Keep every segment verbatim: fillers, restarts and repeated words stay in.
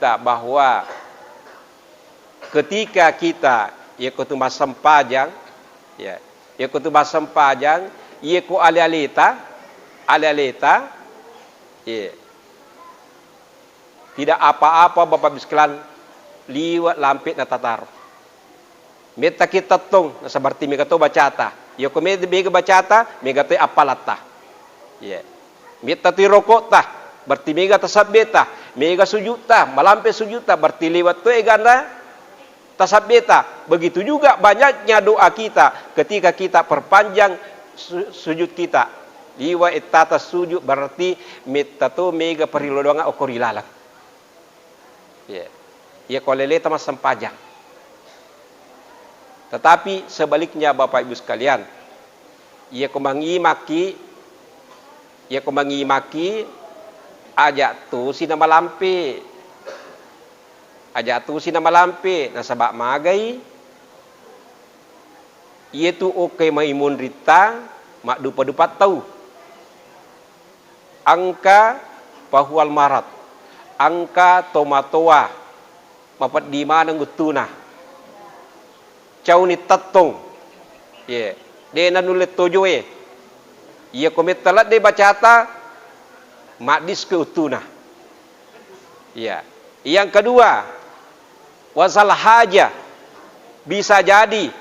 kita bahwa ketika kita, yako tu massempajang, ya, yako tu massempajang, yako ale-aleta, ale-aleta, ya, tidak apa-apa, Bapak Ibu sekalian, liwa' lampe' natataro. Mettaki tettong, nasaba berarti mega to bacata. Yako me-, mega bacata, mega to appalatta. Iya. Metta tu roko'ta, berarti mega tasabbeta, mega sujudta, malampe sujudta, berarti liwa' to egana tasabbeta. Begitu juga banyaknya doa kita ketika kita perpanjang su-, sujud kita. Liwa' ettata sujud, berarti metta to mega parilodongang okko ri laleng. Iya. Iya ko aleleta massempajang. Tetapi sebaliknya, Bapak Ibu sekalian, iya ko mangimaki, iya ko mangimaki, aja' tosi namalampe. Aja' tosi namalampe, nasaba' magai, iyatu okkoe maimunritta maddupa-dupa tau. Engka fahuwal marad, engka tomatoa mapeddi maneng uttuna. Cauni tettong. Ye, de' nanulle tojoe. Iya ko metta ladde bacata, maddiske uttuna. Iya. Yang kedua, wasal haja. Bisa jadi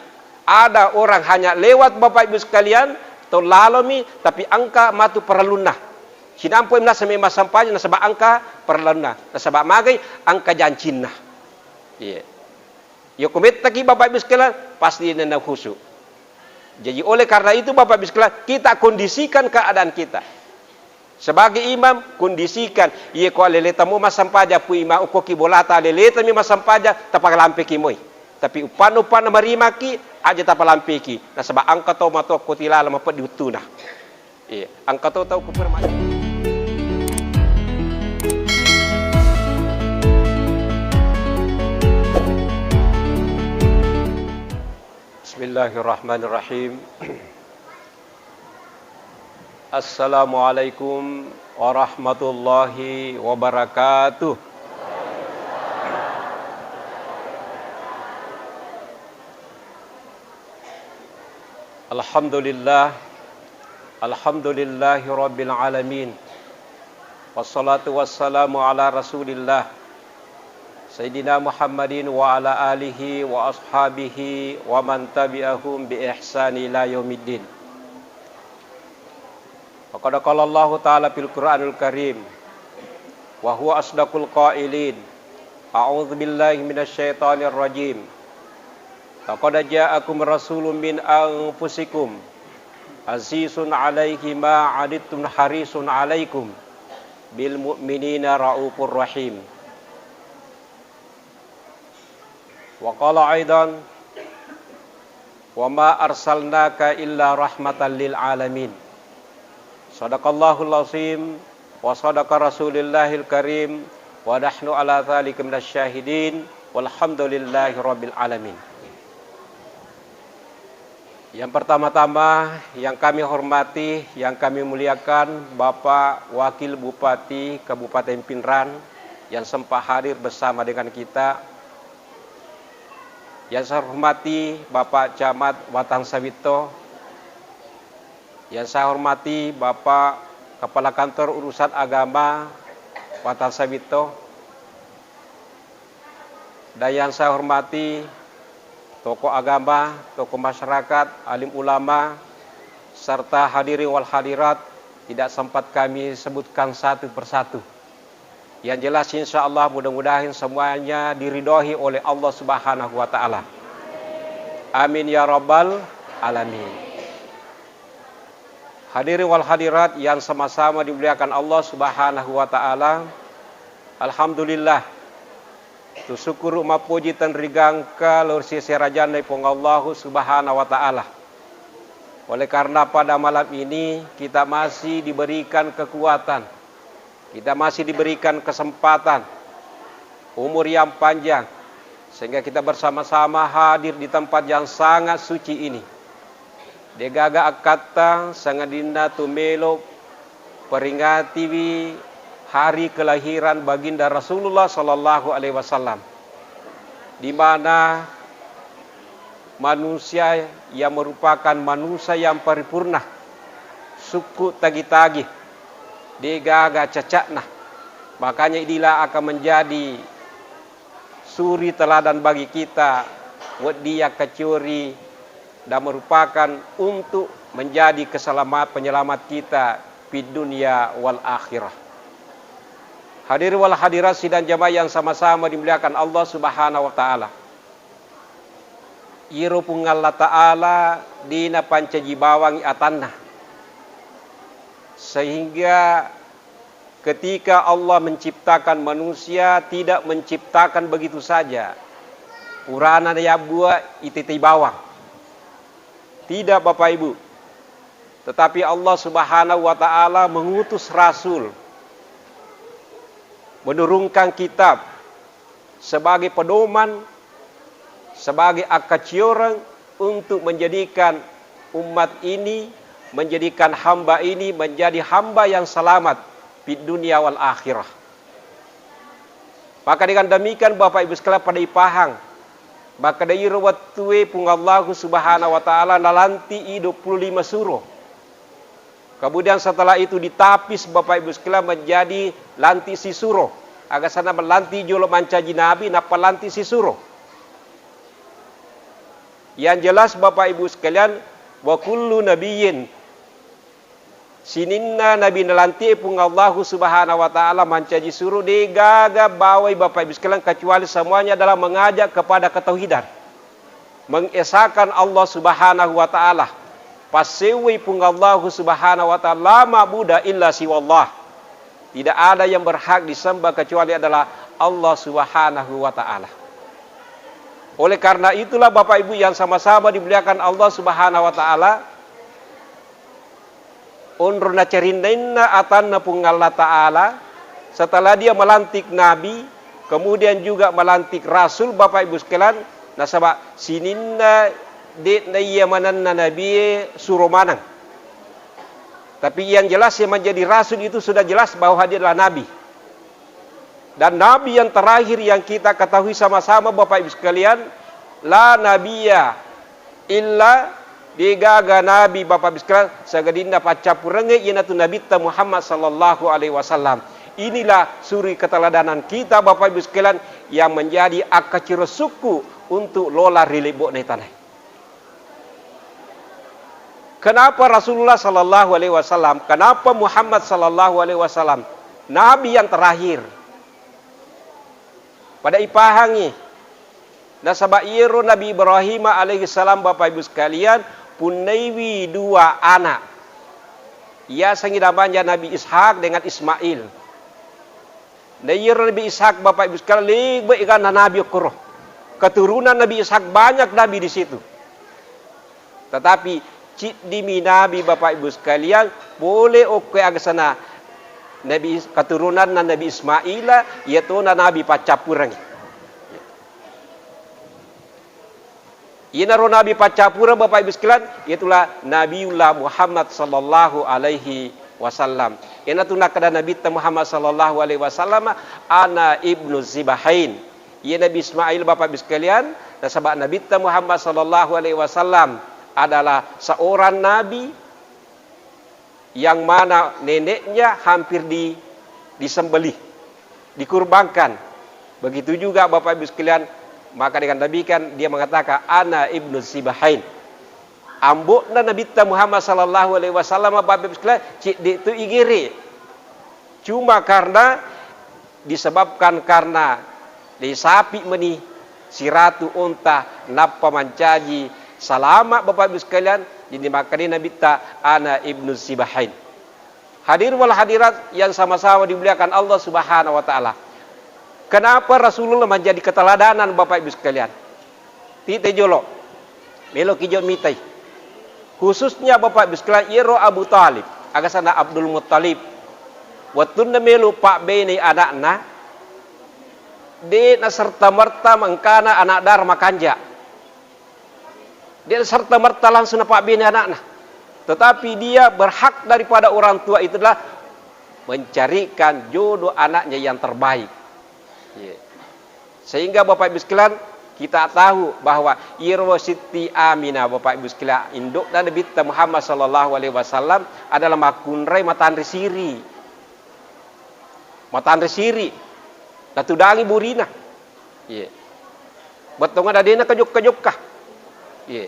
ada orang hanya lewat, Bapak Ibu sekalian, to lalomi, tapi engka matu parellunna. Sinampoi nasa memang sampanya nasaba engka parellunna. Nasaba magai engka jancinna. Iya. Yako mettaki, Bapak Ibu sekalian, pasti nena khusyuk. Jadi oleh karena itu, Bapak Ibu sekalian, kita kondisikan keadaan kita. Sebagai imam, kondisikan. Iya ko aleleta mo massempajang, pu imam, okkoki bolata aleleta mi massempajang, tapalampeki moi. Tapi uppanna-uppanna marimaki, aja tapalampeki. Nasaba engka to matoa ko tilala mapeddi uttuna. Iya, engka to tau ko permai. Bismillahirrahmanirrahim. Assalamualaikum warahmatullahi wabarakatuh. Alhamdulillah. Alhamdulillahirabbil alamin. Wassalatu wassalamu ala Rasulillah, Sayyidina Muhammadin wa ala alihi wa ashabihi wa man tabi'ahum bi ihsani ila yaumiddin. Wa qad qala Allahu ta'ala fil Qur'anil Karim, wa huwa asdaqul qailin, a'udzu billahi minasy syaithanir rajim. Laqad ja'akum rasulun min anfusikum azizun 'alaihi ma 'anittum harisun 'alaikum bil mu'minina raufur rahim. Wa qala aidan, "Wa ma arsalnaka illa rahmatan lil alamin." Sadaqallahul azim wa sadaqa rasulillahil karim wa nahnu ala dzalika minasy syahidin walhamdulillahi rabbil alamin. Yang pertama-tama yang kami hormati, yang kami muliakan, Bapak Wakil Bupati Kabupaten Pinrang yang sempat hadir bersama dengan kita. Yang saya hormati Bapak Camat Watang Sawitto, yang saya hormati Bapak Kepala Kantor Urusan Agama Watang Sawitto, dan yang saya hormati tokoh agama, tokoh masyarakat, alim ulama, serta hadirin wal hadirat, tidak sempat kami sebutkan satu persatu. Yang jelas, insya Allah, mudah-mudahan semuanya diridhoi oleh Allah Subhanahu wa Ta'ala. Amin ya Rabbal Alamin. Hadirin wal hadirat yang sama-sama dimuliakan Allah Subhanahu wa Ta'ala, alhamdulillah, tu syukuru mappoji tenrigangka lao ri sese rajanna Puang Allahu Subhanahu wa Ta'ala. Oleh karena pada malam ini kita masih diberikan kekuatan, kita masih diberikan kesempatan, umur yang panjang, sehingga kita bersama-sama hadir di tempat yang sangat suci ini. Degaga akkatta sangadinna tu melo peringatiwi hari kelahiran Baginda Rasulullah sallallahu alaihi wasallam, di mana manusia yang merupakan manusia yang paripurna, sukku tagi-tagi, degaga cacakna. Makanya inilah akan menjadi suri teladan bagi kita, wedding yakkaciori dan merupakan untuk menjadi keselama-, penyelamat kita fid dunya wal akhirah. Hadir wal hadirat sidang jamaah yang sama-sama dimuliakan Allah Subhanahu wa Ta'ala. Iyaro Puang Allah Ta'ala dina pancaji bawangi atanna. Sehingga ketika Allah menciptakan manusia, tidak menciptakan begitu saja. Purana nayabbua itetei bawang. Tidak, Bapak Ibu. Tetapi Allah Subhanahu wa Ta'ala mengutus rasul, menurunkan kitab sebagai pedoman, sebagai akkacioreng untuk menjadikan umat ini, menjadikan hamba ini menjadi hamba yang selamat di dunia wal akhirah. Maka dengan demikian, Bapak Ibu sekalian, pada ipahang, maka dari iro wettue Puang Allahu Subhanahu wa Ta'ala nalanti i dua puluh lima suro. Kemudian setelah itu ditapis, Bapak Ibu sekalian, menjadi lanti sisuro. Aga sana melanti jolo mancaji nabi, nappa lanti sisuro. Yang jelas, Bapak Ibu sekalian, wa kullu nabiyyin, sininna nabi nalanti'e Puang Allahu Subhanahu wa Ta'ala mancaji suro, de gaga bawai, Bapak Ibu sekalian, kecuali semuanya adalah mengajak kepada ketauhidan, mengesahkan Allah Subhanahu wa Ta'ala. Passewwai Puang Allahu Subhanahu wa Ta'ala, la ma'buda illa siwallah. Tidak ada yang berhak disembah kecuali adalah Allah Subhanahu wa Ta'ala. Oleh karena itulah, Bapak Ibu yang sama-sama dimuliakan Allah Subhanahu wa Ta'ala, onro nacarinnainna atanna Puang Allah Ta'ala, setelah dia melantik nabi, kemudian juga melantik rasul, Bapak Ibu sekalian, nasaba sininna de'na iya manenna nabie suro maneng. Tapi yang jelas, yang menjadi rasul itu sudah jelas bahwa dia adalah nabi. Dan nabi yang terakhir yang kita ketahui sama-sama, Bapak Ibu sekalian, la nabiyya illa, de gaga nabi, Bapak Ibu sekalian, sagadinna paccappurengnge, iyanatu Nabitta Muhammad sallallahu alaihi wasallam. Inilah suri keteladanan kita, Bapak Ibu sekalian, yang menjadi akkacioreng sukku untuk lola ri lebbo'na tanae. Kenapa Rasulullah sallallahu alaihi wasallam? Kenapa Muhammad sallallahu alaihi wasallam? Nabi yang terakhir. Pada ipahangi. Nasaba iyaro Nabi Ibrahim alaihi salam, Bapak Ibu sekalian, punnaiwi dua anak. Yasengngi namanya Nabi Ishak dengan Ismail. Na iyaro Nabi Ishak, Bapak Ibu sekalian, lebbi eganna nabi okkoro. Keturunan Nabi Ishak banyak nabi di situ. Tetapi ciddimi nabi, Bapak Ibu sekalian, pole okko agasana Nabi Is-, keturunanna Nabi Ismaila, iyatona nabi paccappurengngi. Iyanaro nabi paccappurengngi, Bapak Ibu sekalian, iyatulah Nabiullah Muhammad sallallahu alaihi wasallam. Iyanatu nakkeda Nabitta Muhammad sallallahu alaihi wasallam, "Ana ibnu Zibahain." Iya Nabi Ismail, Bapak Ibu sekalian, nasaba Nabitta Muhammad sallallahu alaihi wasallam adalah seorang nabi yang mana neneknya hampir di-, disembelih, dikurbankan. Begitu juga, Bapak Ibu sekalian, maka dengan demikian dia mengatakan, "Ana ibnu Zibahain." Ambo'na Nabitta Muhammad sallallahu alaihi wasallam, Bapak Ibu sekalian, cedde tu igere. Cuma karena disebabkan karena risapi meni siratu onta nappa mancaji salama, Bapak Ibu sekalian, jadi makkedai Nabitta, "Ana ibnu Zibahain." Hadir wal hadirat yang sama-sama dimuliakan Allah Subhanahu wa Ta'ala. Kenapa Rasulullah menjadi keteladanan, Bapak Ibu sekalian? Tite jolo, meloki jo mitai. Khususnya Bapak Ibu sekalian, iyaro Abu Thalib, agasana Abdul Muttalib. Wettunna melo pabbene anakna, de naserta-merta mengkana anak dara makanja. De naserta-merta langsung napabbene anakna. Tetapi dia berhak daripada orang tua itu adalah mencarikan jodoh anaknya yang terbaik. Iya. Sehingga Bapak Ibu sekalian, kita tahu bahwa iro Siti Aminah, Bapak Ibu sekalian, indukna Nabitta Muhammad sallallahu alaihi wasallam adalah makkunrai matanre siri. Matanre siri. Natudangi burina. Iya. Bettonga dadena kejokka-jokka. Iya.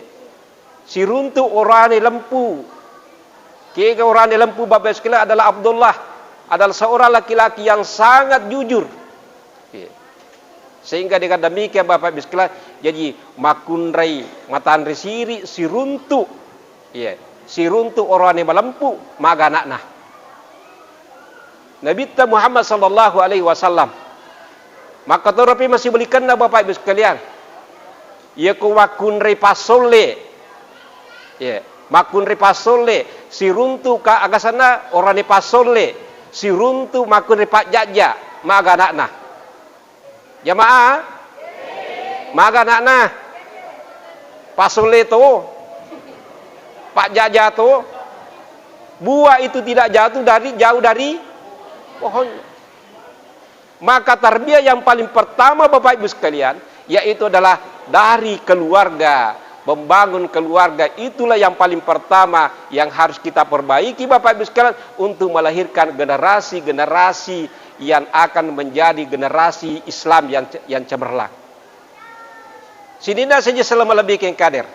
Siruntu orane lempu. Kega orane lempu, Bapak Ibu sekalian, adalah Abdullah, adalah seorang laki-laki yang sangat jujur. Iya. Sehingga dengan demikian, Bapak Ibu sekalian, jadi makkunrai matanre siri, siruntu. Iya. Siruntu orane malempu, maga anakna. Nabitta Muhammad sallallahu alaihi wasallam. Makkatoropi masibalikenna, Bapak Ibu sekalian. Iya ko makkunrai passolle. Iya, makkunrai passolle, siruntu ka agasanna orane passolle, siruntu makkunrai pajjajja, maga anakna. Jamaah? Maga anakna? Passolle to? Pajjajja to? Buah itu tidak jatuh dari, jauh dari pohonnya. Maka tarbiyah yang paling pertama, Bapak Ibu sekalian, yaitu adalah dari keluarga. Membangun keluarga itulah yang paling pertama yang harus kita perbaiki, Bapak Ibu sekalian, untuk melahirkan generasi-generasi yang akan menjadi generasi Islam yang, yang cemerlang. Sininna saja selama lebih kengkader.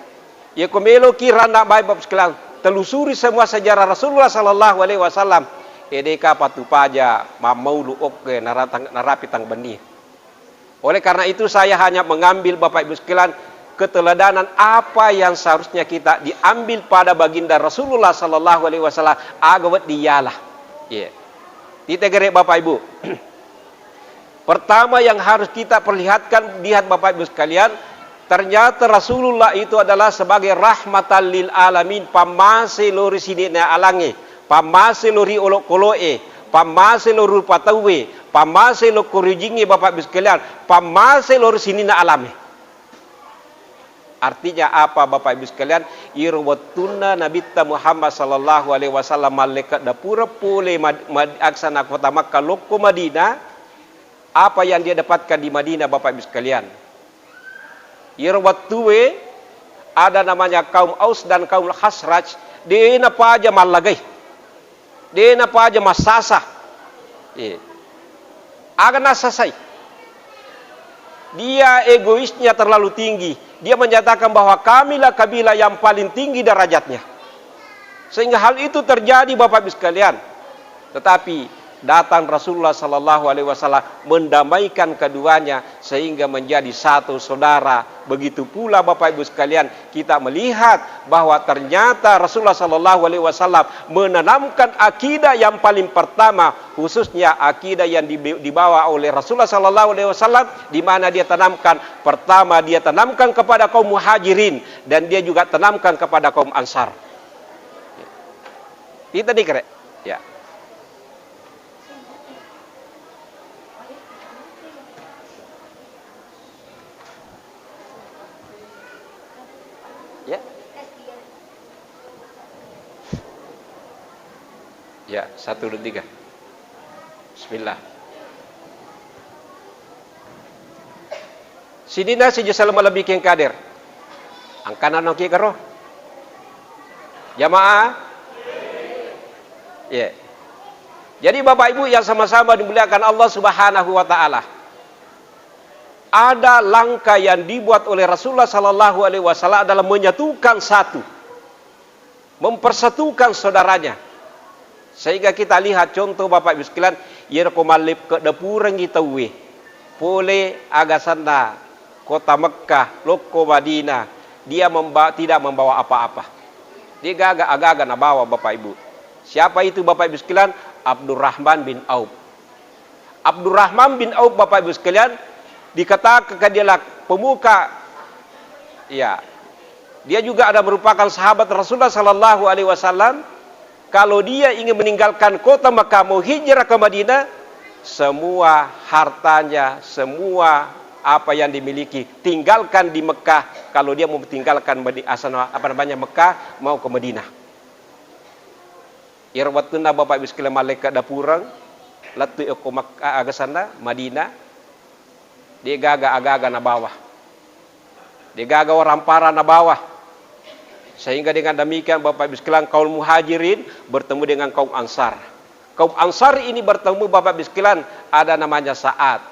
Iya ko meloki ranna bae, Bapak sekalian, telusuri semua sejarah Rasulullah sallallahu alaihi wasallam. Ede ka patu paja mammaulu okke naratang, narapi tang benni. Oleh karena itu, saya hanya mengambil, Bapak Ibu sekalian, keteladanan apa yang seharusnya kita diambil pada baginda Rasulullah sallallahu alaihi wasallam, aga wedding yala. Iya. Titegere, Bapak Ibu. Pertama yang harus kita perlihatkan, lihat Bapak Ibu sekalian, ternyata Rasulullah itu adalah sebagai rahmatan lil alamin, pammase lo ri sininna alangnge, pammase lo ri olokolo'e, pammase lo rupa tauwe, pammase lo korijingnge, Bapak Ibu sekalian, pammase lo ri sininna alamme. Artinya apa, Bapak Ibu sekalian? Iro wettunna Nabitta Muhammad sallallahu alaihi wasallam mallekka dapura pole Mad-, Mad-, aksana kota Makkah lokko Madinah, apa yang dia dapatkan di Madinah, Bapak Ibu sekalian? Iro wettue ada namanya kaum Aus dan kaum Khazraj, de napaja mallagai. De napaja massasa. Eh. Aga nassasai? Dia egoisnya terlalu tinggi. Dia menyatakan bahwa kamilah kabilah yang paling tinggi derajatnya. Sehingga hal itu terjadi, Bapak Ibu sekalian. Tetapi datang Rasulullah sallallahu alaihi wasallam mendamaikan keduanya sehingga menjadi satu saudara. Begitu pula, Bapak Ibu sekalian, kita melihat bahwa ternyata Rasulullah sallallahu alaihi wasallam menanamkan akidah yang paling pertama, khususnya akidah yang dibe-, dibawa oleh Rasulullah sallallahu alaihi wasallam, di mana dia tanamkan, pertama dia tanamkan kepada kaum Muhajirin dan dia juga tanamkan kepada kaum Ansar. Kita dikere. Ya. Ya. Ya, satu, dua, tiga. Bismillah. Sininna sijasa malebbi kengkader. Angkana noki karo. Jamaah? Iya. Jadi Bapak Ibu yang sama-sama dimuliakan Allah Subhanahu wa Ta'ala. Ada langkah yang dibuat oleh Rasulullah sallallahu alaihi wasallam adalah menyatukan satu, mempersatukan saudaranya. Sehingga kita lihat contoh, Bapak Ibu sekalian, iyaro ko malleppe' dapurengngi tauwe pole agasanna kota Mekkah, lokko Madinah, dia memba-, tidak membawa apa-apa. Dia gaga, aga-aga nabawa, Bapak Ibu. Siapa itu, Bapak Ibu sekalian? Abdurrahman bin Auf. Abdurrahman bin Auf, Bapak Ibu sekalian, dikatakan dia lah pemuka, ya, dia juga ada merupakan sahabat Rasulullah sallallahu alaihi wasallam. Kalau dia ingin meninggalkan kota Mekah, mau hijrah ke Madinah, semua hartanya, semua apa yang dimiliki, tinggalkan di Mekah. Kalau dia mau tinggalkan Madi-, asal, apa namanya, Mekah, mau ke Madinah. Iyaro wettunna Bapak Ibu sekalian mallekke dapureng, lettu okko Mek-, a-, aga senna, Madinah, de'gaga aga-aga nabawa. De'gaga warampara nabawa. Sehingga dengan demikian Bapak Ibu sekalian, kaum Muhajirin bertemu dengan kaum Ansar. Kaum Ansar ini bertemu Bapak Ibu sekalian, ada namanya Sa'ad.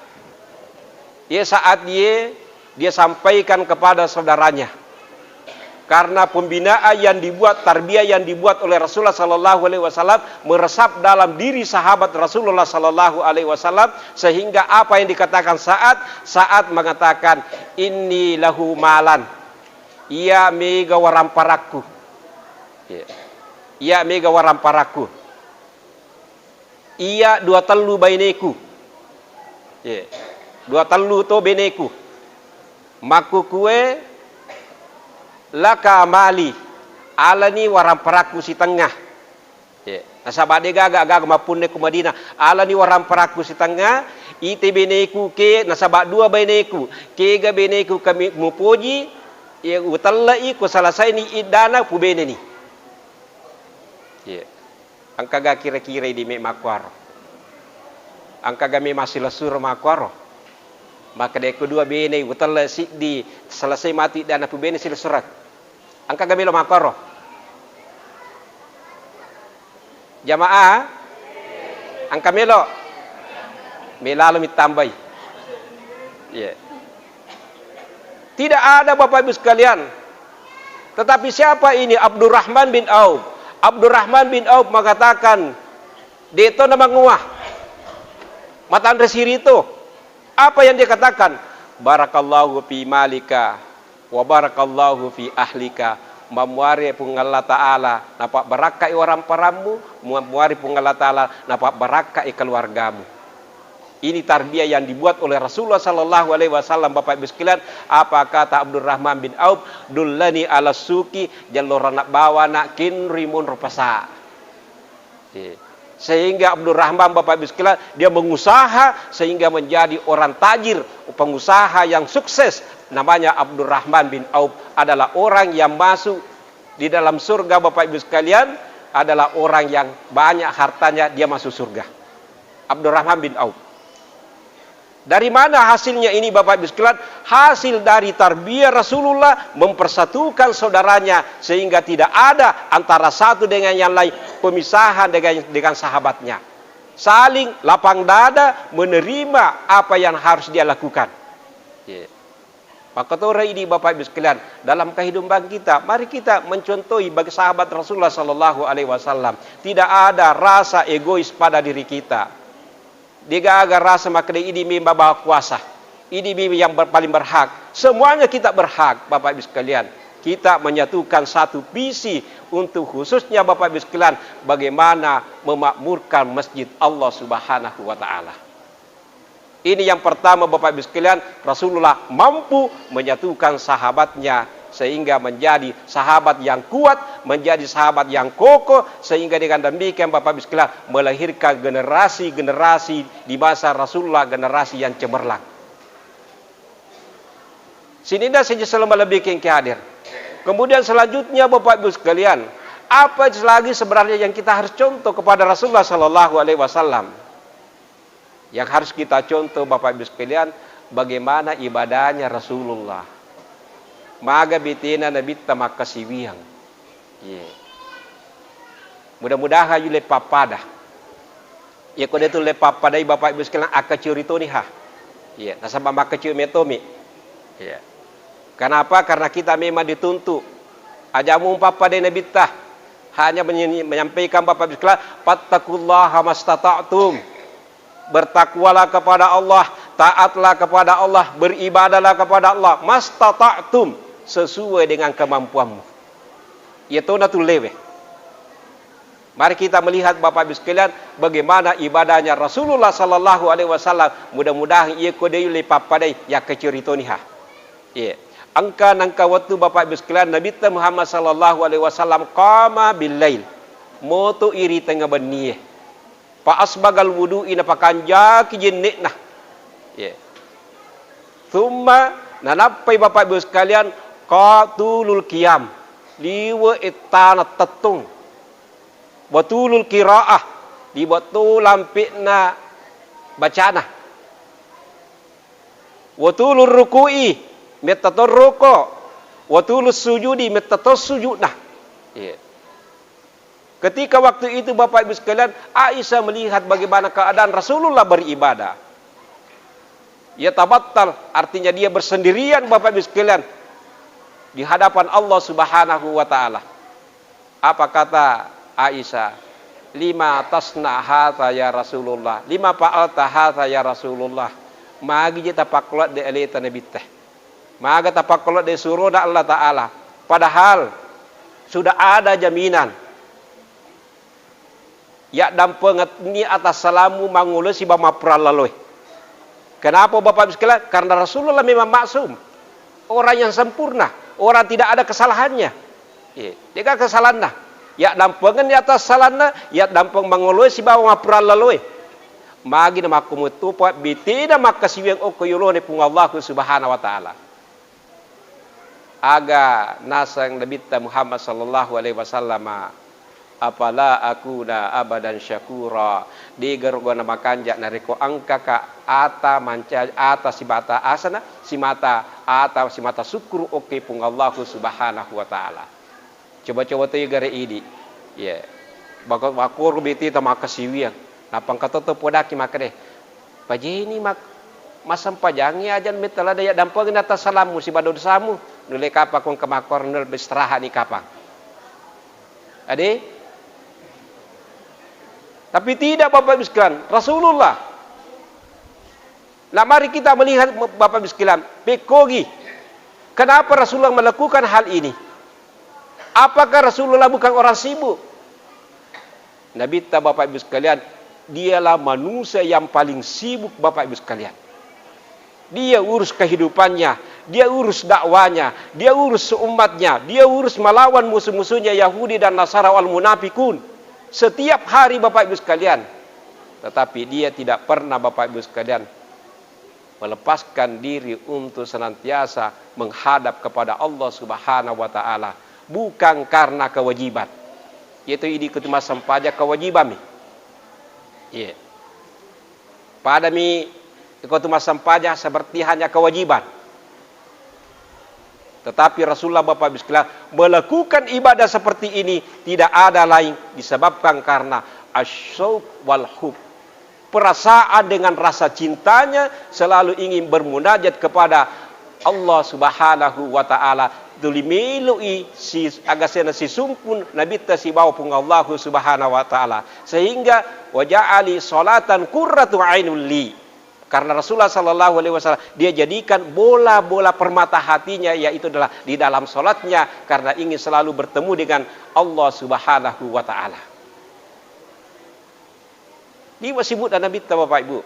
Ye Sa'ad ye, dia sampaikan kepada saudaranya. Karena pembinaan yang dibuat, tarbiyah yang dibuat oleh Rasulullah sallallahu alaihi wasallam meresap dalam diri sahabat Rasulullah sallallahu alaihi wasallam, sehingga apa yang dikatakan Sa'ad, Sa'ad mengatakan, "Inni lahu malan." Iya mega waramparakku. Iya. Iya mega waramparakku. Iya dua tellu baineku. Ye. Dua tellu to beneku. Makkukue, "Laka mali, alani waramparakku sitengnga." Ye. Nasaba de'gaga aga-aga mappunne ku Madinah. "Alani waramparakku sitengnga, ite beneku ke, nasaba dua beneku. Kega beneku kami mupoji, ye, utelle'i, ku selesaini iddana, pubeneni." Ye. Engkaga kira-kira idi me makkuaro? Engkaga me massilessureng makkuaro? Makkeda ko dua bene, utelle siddi, selesai matu iddana pubene silessureng. Engkaga melo makkuaro? Jamaah, engka melo? Melalo mitambai. Iya. Tidak ada, Bapak Ibu sekalian. Tetapi siapa ini? Abdurrahman bin Auf. Abdurrahman bin Auf mengatakan, "Deto na mangoa. Matanre sirito." Apa yang dia katakan? "Barakallahu fi malika wa barakallahu fi ahlika." Mammuare Puang Allah Ta'ala napabbarakkai waramparammu, mammuare Puang Allah Ta'ala napabbarakkai keluargamu. Ini tarbiyah yang dibuat oleh Rasulullah sallallahu alaihi wasallam, Bapak Ibu sekalian. Apa kata Abdurrahman bin Auf? "Dullani ala suki, jallorana bawana kinri monro pasa." Oke. Sehingga Abdurrahman, Bapak Ibu sekalian, dia mengusaha sehingga menjadi orang tajir, pengusaha yang sukses. Namanya Abdurrahman bin Auf, adalah orang yang masuk di dalam surga, Bapak Ibu sekalian, adalah orang yang banyak hartanya, dia masuk surga. Abdurrahman bin Auf. Dari mana hasilnya ini, Bapak Ibu sekalian? Hasil dari tarbiyah Rasulullah mempersatukan saudaranya sehingga tidak ada antara satu dengan yang lain pemisahan dengan, dengan sahabatnya. Saling lapang dada menerima apa yang harus dia lakukan. Iya. Makkotoro idi, Bapak Ibu sekalian, dalam kehidupan kita, mari kita mencontohi bagi sahabat Rasulullah sallallahu alaihi wasallam. Tidak ada rasa egois pada diri kita. Degaga rasa makkeda idi mi bawa kuasa, idi mi yang ber-, paling berhak. Semuanya kita berhak, Bapak Ibu sekalian. Kita menyatukan satu visi untuk khususnya Bapak Ibu sekalian, bagaimana memakmurkan masjid Allah Subhanahu wa Ta'ala. Ini yang pertama, Bapak Ibu sekalian, Rasulullah mampu menyatukan sahabatnya sehingga menjadi sahabat yang kuat, menjadi sahabat yang kokoh, sehingga dengan demikian, Bapak Ibu sekalian, melahirkan generasi-generasi di masa Rasulullah, generasi yang cemerlang. Sininna sejak selama lebih kengke hadir. Kemudian selanjutnya, Bapak Ibu sekalian, apa lagi sebenarnya yang kita harus contoh kepada Rasulullah sallallahu alaihi wasallam? Yang harus kita contoh, Bapak Ibu sekalian, bagaimana ibadahnya Rasulullah. Maga betena Nabitta makkasiwiang. Iya. Mudah-mudahan yulle pappada. Iya, ko detu le pappadai, Bapak Ibu sekalian, akkaciori toni ha. Iya, nasaba makkaciori metomi. Iya. Kenapa? Karena kita memang dituntut. Aja mu pappadai Nabitta. Hanya menye-, menyampaikan, Bapak Ibu sekalian, "Fattaqullaha mastata'tum." Bertakwalah kepada Allah, taatlah kepada Allah, beribadahlah kepada Allah, mastata'tum, sesuai dengan kemampuanmu. Iya tona tullewe. Mari kita melihat, Bapak Ibu sekalian, bagaimana ibadahnya Rasulullah sallallahu alaihi wasallam. Mudah-mudahan iya ko deyu le pappadai, yakkaciori toni ha. Iya. Engka nengka wettu, Bapak Ibu sekalian, Nabitta Muhammad sallallahu alaihi wasallam qama bil lail. Moto iri tengnga bennie. Fa asbagal wudu'i, napakanjaki jenne'na. Iya. Tsumma, nanappai Bapak Ibu sekalian, qatulul qiyam. Liwe ettana tettong. Wa tulul qiraah, dibuat to lampe'na bacana. Wa tulur ruku'i, metta to ruku'. Wa tulus sujudi, metta to sujudna. Iya. Ketika waktu itu, Bapak Ibu sekalian, Aisyah melihat bagaimana keadaan Rasulullah beribadah. Ia tabattal, artinya dia bersendirian, Bapak Ibu sekalian, di hadapan Allah Subhanahu wa Ta'ala. Apa kata Aisyah? "Lima tasna hadza ya Rasulullah? Lima fa'alta hadza ya Rasulullah?" Magi je tapakkuladde aleta Nabitta. Maga tapakkuladde surona Allah Ta'ala. Padahal sudah ada jaminan. Yaddampengenni atassalammu mangolo sibawa mappurallaloe. Kenapa, Bapak Ibu sekalian? Karena Rasulullah memang maksum. Orang yang sempurna, orang tidak ada kesalahannya. Iya, de'ga kesalahanna. Yaddampengenni atassalanna, yaddampeng mangoloe sibawa mappurallaloe. Magi namakkumettopa betena makkasiwiang okko yolone Puang Allahu Subhanahu wa Ta'ala. Aga naseng Nabitta Muhammad sallallahu alaihi wasallam, "Afala akuna abadan syakura?" De'ga roga namakanja narekko engkaka ata manca-, ata simata asana, simata ata, simata sukkuru okko Puang Allahu Subhanahu wa Ta'ala. Coba-coba toi gare idi. Iya. Bako-, bakoro beteta makkasiwiang. Nappa engka to to podaki makkeda, "Pajeni mak-, massempajangngi aja metta ladde yaddampengenni atassalammu sibawa dosamu. Nulle kapang ko engka makkoro, nulle istirahatni kapang." Ade? Tapi tidak, Bapak Ibu sekalian. Rasulullah. Nah, mari kita melihat, Bapak Ibu sekalian, pekkogi. Kenapa Rasulullah melakukan hal ini? Apakah Rasulullah bukan orang sibuk? Nabitta, Bapak Ibu sekalian, dialah manusia yang paling sibuk, Bapak Ibu sekalian. Dia urus kehidupannya, dia urus dakwanya, dia urus umatnya, dia urus melawan musuh-musuhnya Yahudi dan Nasara wal munafikun. Setiap hari, Bapak Ibu sekalian. Tetapi dia tidak pernah, Bapak Ibu sekalian, melepaskan diri untuk senantiasa menghadap kepada Allah Subhanahu wa Ta'ala, bukan karena kewajiban. Yaitu idi kutu massempajang kewajiban mi. Iya. Padami iko tu massempajang seperti hanya kewajiban. Tetapi Rasulullah, Bapak Ibu sekalian, melakukan ibadah seperti ini tidak ada lain disebabkan karena asyauq wal hub. Perasaan dengan rasa cintanya selalu ingin bermunajat kepada Allah Subhanahu wa Ta'ala. Tuli melo'i si, agasena sisumpun Nabitta sibawa Puang Allahu Subhanahu wa Ta'ala. Sehingga, "Waja'ali sholatan qurratu ainul li." Karena Rasulullah sallallahu alaihi wasallam, dia jadikan bola-bola permata hatinya, yaitu adalah di dalam sholatnya, karena ingin selalu bertemu dengan Allah Subhanahu wa Ta'ala. Liwa sibukna Nabitta, Bapak Ibu,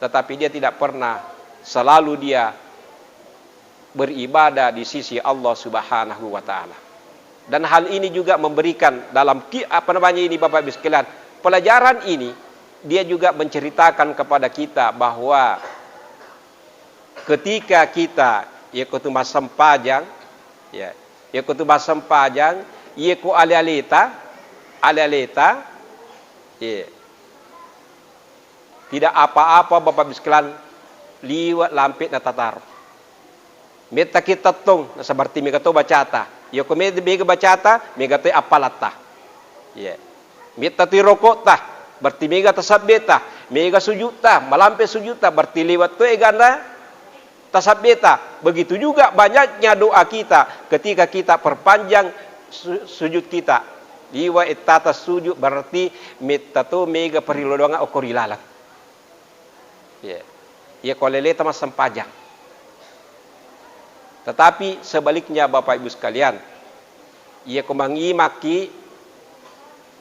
tetapi dia tidak pernah, selalu dia beribadah di sisi Allah Subhanahu wa Ta'ala. Dan hal ini juga memberikan dalam ki-, apa namanya ini, Bapak Ibu sekalian, pelajaran ini, dia juga menceritakan kepada kita bahwa ketika kita, yako tu massempajang, ya, yako tu massempajang, yako ale-aleta, ale-aleta, ya, tidak apa-apa, Bapak Ibu sekalian, liwa lampe na tataro. Metta ki tettong, nasaba berarti mega to bacata. Yako me-, mega bacata, mega to appalatta. Iya. Metta tu rokokta, berarti mega tasabbeta, mega sujudta, malampe sujudta, berarti lewat to egana tasabbeta. Begitu juga banyaknya doa kita ketika kita perpanjang su-, sujud kita. Liwa ettata sujud, berarti metta to mega perilodoangnga okko ri laleng. Iya. Iya ko aleleta massempajang. Tetapi sebaliknya, Bapak Ibu sekalian, iya ko mangimakki,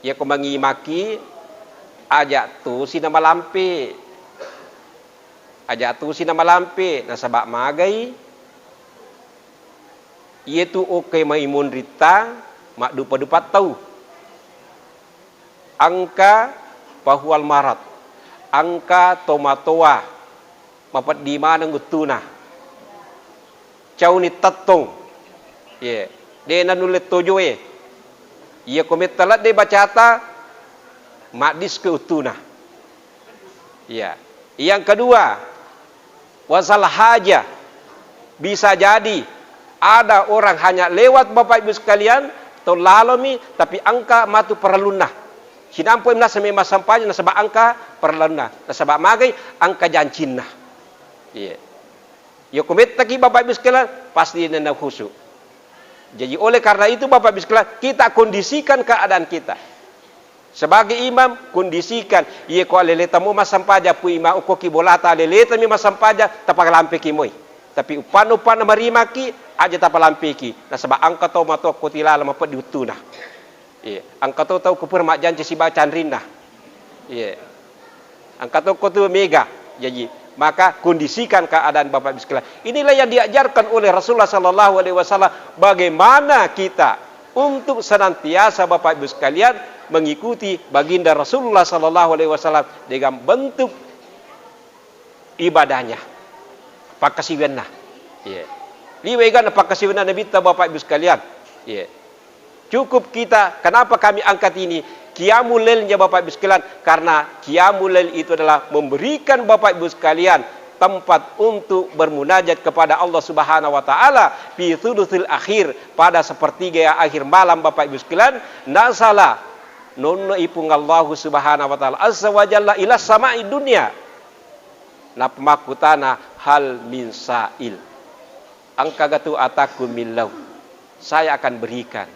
iya ko mangimakki, aja tusi na malampe. Aja tusi na malampe, nasaba magai, iyatu okkoe mai monritta maddupa-dupa tau. Engka fahuwal marad, engka tomatoa, mapeddi maneng uttuna. Cauni tettong. Ye, de nanulle tojoe. Iya ko metta ladde bacata, Maddisko uttuna. Iya. Yang kedua, wasal haja. Bisa jadi ada orang hanya lewat, Bapak Ibu sekalian, to lalomi, tapi engka matu parellunna. Sinampo nasa memang sampaja nasaba engka parellunna. Nasaba magai engka jancinna. Iya. Yako mettaki Bapak Ibu sekalian, pasti nena khusyuk. Jadi oleh karena itu Bapak Ibu sekalian, kita kondisikan keadaan kita. Sebagai imam, kondisikan. Iya ko aleleta mo massampaja pu imam, okko ki bolata aleleta mi massampaja, tapalampeki moi. Tapi uppanna-uppanna marimaki, aja tapalampeki. Nasaba engka to matu ko tilala mapeddi uttuna. Iya. Engka to tau ko pura majjanci sibawa canrinna. Iya. Engka to ko tu mega. Jaji, maka kondisikan keadaan Bapak Ibu sekalian. Inilah yang diajarkan oleh Rasulullah sallallahu alaihi wasallam, bagaimana kita untuk senantiasa Bapak Ibu sekalian mengikuti baginda Rasulullah sallallahu alaihi wasallam dengan bentuk ibadahnya, pakkasiwianna. Iya. Liwe egana pakkasiwianna Nabitta, Bapak Ibu sekalian. Iya. Cukup kita, kenapa kami angkat ini? Qiyamul lailnya Bapak Ibu sekalian, karena qiyamul lail itu adalah memberikan Bapak Ibu sekalian tempat untuk bermunajat kepada Allah Subhanahu wa taala fi thuluthil akhir, pada sepertiga yang akhir malam Bapak Ibu sekalian, nasala nonno ipung Allah Subhanahu wa taala azza wa jalla ila samai dunia. Napamakkutana, "Hal min sa'il?" Engkaga tu atakku millau? Saya akan berikan.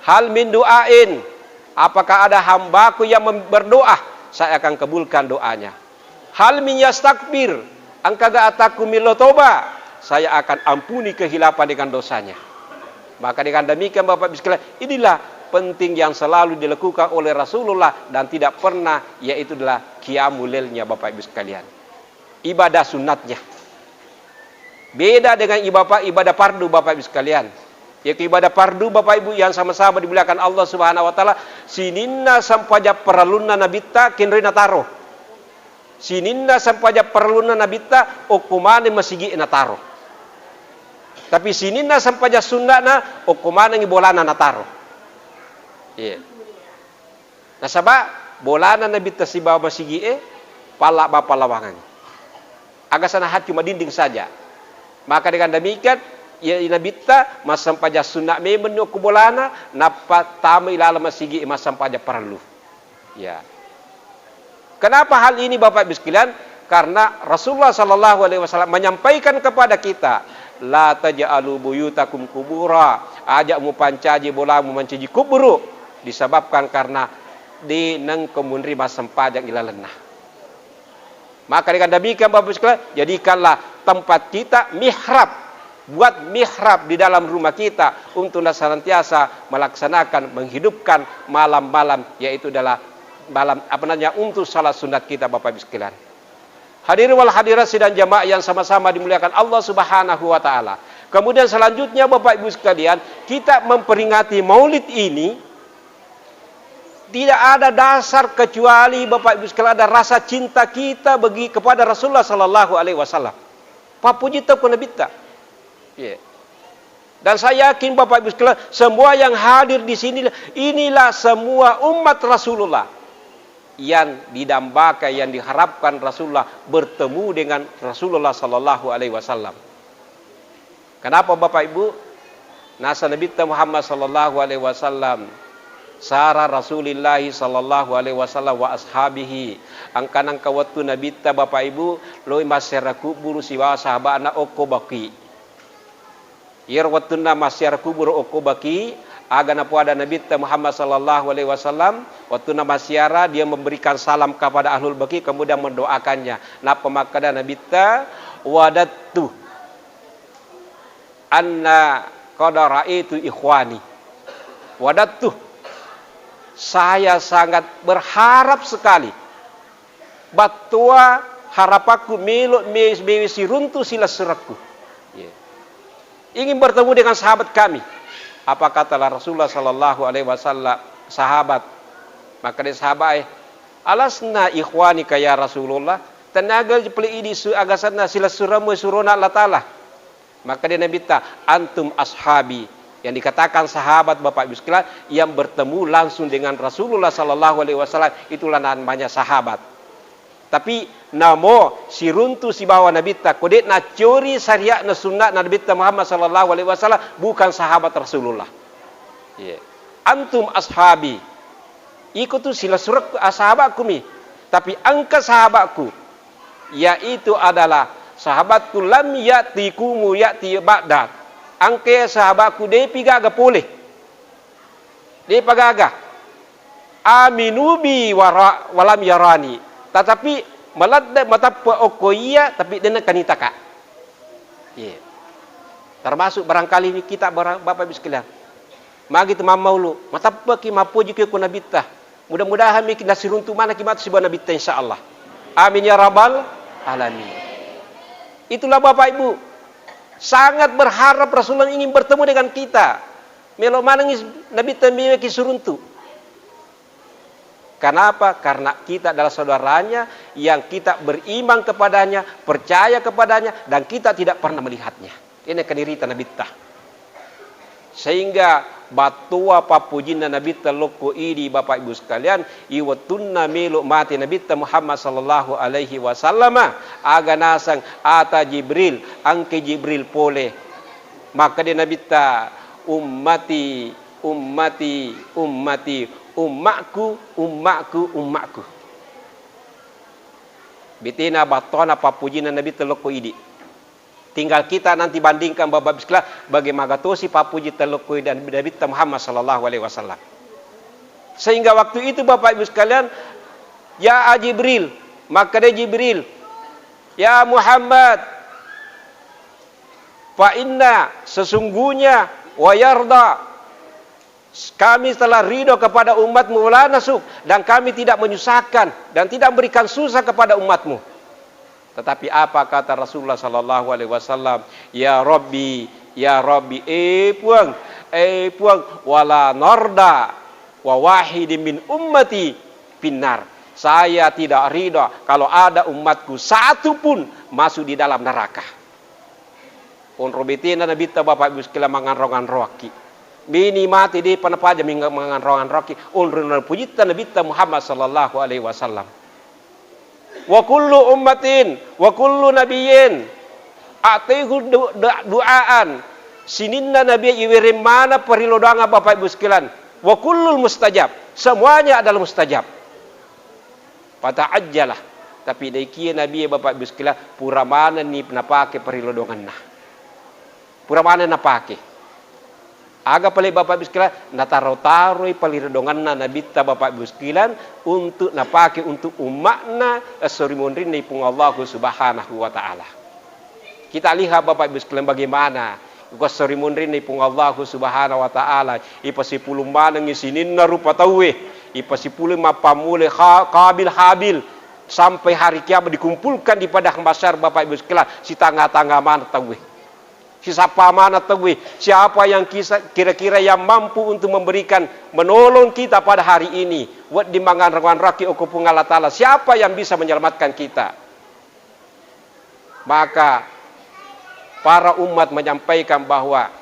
"Hal min du'ain?" Apakah ada hambaku yang mem-, berdoa? Saya akan kabulkan doanya. "Hal min yastakbir?" Engkaga atakku millau toba? Saya akan ampuni kehilapan dengan dosanya. Maka dengan demikian Bapak Ibu sekalian, inilah penting yang selalu dilakukan oleh Rasulullah dan tidak pernah, yaitu adalah qiyamul lailnya Bapak Ibu sekalian. Ibadah sunatnya. Beda dengan ibadah, ibadah fardu, Bapak Ibu sekalian. Yaitu ibadah fardu, Bapak Ibu yang sama-sama dimuliakan Allah Subhanahu wa taala, sininna sampaja parellunna Nabitta kinroi nataro. Sininna sampaja parellunna Nabitta okko maneng masigi nataro. Tapi sininna sampaja sunna'na okko manengngi bolana nataro. Iya. Nasaba bolana Nabitta sibawa masigi'e palla bappallawangang. Aga sana haccu madinding saja. Maka dengan demikian, ya, Nabitta massampaja sunna memeng ni okko bolana, nappa tama ilaleng masigi'e massampaja parellu. Ya. Kenapa hal ini, Bapak Ibu sekalian? Karena Rasulullah sallallahu alaihi wasallam menyampaikan kepada kita, "La taj'alu buyutakum qubura." Aja mupancaji bolamu mancaji kuburu, disebabkan karena de nengka munri massempajang ilalenna. Maka dengan demikian, Bapak Ibu sekalian, jadikanlah tempat kita mihrab. Buat mihrab di dalam rumah kita untuk senantiasa melaksanakan, menghidupkan malam-malam, yaitu adalah malam, apa namanya, untuk salat sunat kita, Bapak Ibu sekalian. Hadirin wal hadirat sidang jamaah yang sama-sama dimuliakan Allah Subhanahu wa taala. Kemudian selanjutnya, Bapak Ibu sekalian, kita memperingati Maulid ini tidak ada dasar kecuali, Bapak Ibu sekalian, ada rasa cinta kita bagi, kepada Rasulullah sallallahu alaihi wasallam. Pappuji tau ko Nabitta. Iya. Dan saya yakin Bapak Ibu sekalian, semua yang hadir di sini, inilah semua umat Rasulullah yang didambakan, yang diharapkan Rasulullah bertemu dengan Rasulullah sallallahu alaihi wasallam. Kenapa Bapak Ibu? Nasa Nabitta Muhammad sallallahu alaihi wasallam, sara Rasulillahi sallallahu alaihi wasallam wa ashabihi. Engka nengka wettu Nabitta, Bapak Ibu, loi massiara kuburu sibawa sahaba'na okko Baqi. Iyaro wettunna massiara kuburu okko Baqi, aga napoada Nabitta Muhammad sallallahu alaihi wasallam, wettunna massiara, dia memberikan salam kepada ahlul Baqi, kemudian mendoakannya. Nappa makkeda Nabitta, "Wadattu anna qad ra'aitu ikhwani." Wadattu, saya sangat berharap sekali. Battoa harapakku melo me-, mewe siruntu silessurekku. Iya. Ingin bertemu dengan sahabat kami. Apa kata Rasulullah sallallahu alaihi wasallam, sahabat? Makkeda sahabat e, "Alasna ikhwanika ya Rasulullah?" Tenaga pele idi su-, agasanna silessuremmu surona Allah Ta'ala. Makkeda Nabitta, "Antum ashabi." Yang dikatakan sahabat, Bapak Ibu sekalian, yang bertemu langsung dengan Rasulullah sallallahu alaihi wasallam, itulah namanya sahabat. Tapi namo siruntu sibawa Nabitta, ko de' naccori syariatna sunnahna Nabitta Muhammad sallallahu alaihi wasallam, bukan sahabat Rasulullah. Iya. Antum ashabi. Iko tu silessurekku, ah, sahabatku mi. Tapi engka sahabatku, yaitu adalah sahabatku lam ya'tikum ya'ti ba'da. Engka sahabatku de'pi gaga pole. De'pa gaga. Aminu bi wara-, walam yarani. Tetapi maladde mateppe okko iya, tapi de'na kanitaka. Iya. Termasuk barangkali ini kita, barang-, Bapak Ibu sekalian. Magi tu mammaulu, mateppeki, mappoji ki ko Nabitta. Mudah-mudahan miki nasiruntu manaki matu sibawa Nabitta, insya Allah. Amin ya rabbal alamin. Itulah Bapak Ibu, sangat berharap Rasulullah ingin bertemu dengan kita. Melo manengi Nabitta meweki siruntu. Kenapa? Karena kita adalah saudaranya yang kita beriman kepadanya, percaya kepadanya, dan kita tidak pernah melihatnya. Ini kenirita Nabitta. Sehingga battoa pappojinna Nabitta lokko idi, Bapak Ibu sekalian, iwettunna melo mate Nabitta Muhammad sallallahu alaihi wasallama, aga naseng ata Jibril, engka Jibril pole. Makkeda Nabitta, "Ummati, ummati, ummati, ummakku, ummakku, ummakku." Betena battoana pappojinna Nabitta lokko idi. Tinggal kita nanti bandingkan, Bapak Ibu sekalian, bagaimana tosi pappuji telokko dan Nabitta Muhammad sallallahu alaihi wasallam. Sehingga waktu itu, Bapak Ibu sekalian, "Ya Jibril," makkeda Jibril, "Ya Muhammad, fa inna, sesungguhnya, wa yarda, kami telah ridho kepada umatmu, wala nasuk, dan kami tidak menyusahkan dan tidak memberikan susah kepada umatmu." Tetapi apa kata Rasulullah sallallahu alaihi wasallam? "Ya Rabbi, ya Rabbi, eh Puang, eh Puang, wala narda wa wahidin min ummati finnar." Saya tidak ridha kalau ada umatku satu pun masuk di dalam neraka. Onro betena Nabitta, Bapak Ibu sekalian, manganro-nganroakki. Mini mate de'pa napaja ming-, manganro-nganroakki. Onro napujitta Nabitta Muhammad sallallahu alaihi wasallam. "Wa kullu ummatin, wa kullu nabiyyin a'taihu du-, du-, du'aan." Sininna nabi iwereng maneng parilodoangan, Bapak Ibu sekalian. "Wa kullul mustajab." Semuanya adalah mustajab. Fata'ajjalah. Tapi naikia Nabi, Bapak Ibu sekalian, pura manenni napake parilodongenna. Pura maneng napake. Aga pale, Bapak Ibu sekalian, nataro-taroi parilodongenna Nabitta, Bapak Ibu sekalian, untuk napake untuk umma'na esso ri munrinna Puang Allahu Subhanahu wa Ta'ala. Kita lihat, Bapak Ibu sekalian, bagaimana ko esso ri munrinna Puang Allahu Subhanahu wa Ta'ala, ipasipulung manengngi sininna rupa tauwe, ipasipulung mappammula Ha-, Qabil Habil, sampai hari kiamat dikumpulkan di padang mahsyar, Bapak Ibu sekalian, sitanga-tanga maneng tauwe. Sisappa maneng tauwe, siapa yang kisa-, kira-kira yang mampu untuk memberikan, menolong kita pada hari ini, wedding manganro-nganroki okko Puang Allah Ta'ala, siapa yang bisa menyelamatkan kita? Maka para umat menyampaikan bahwa,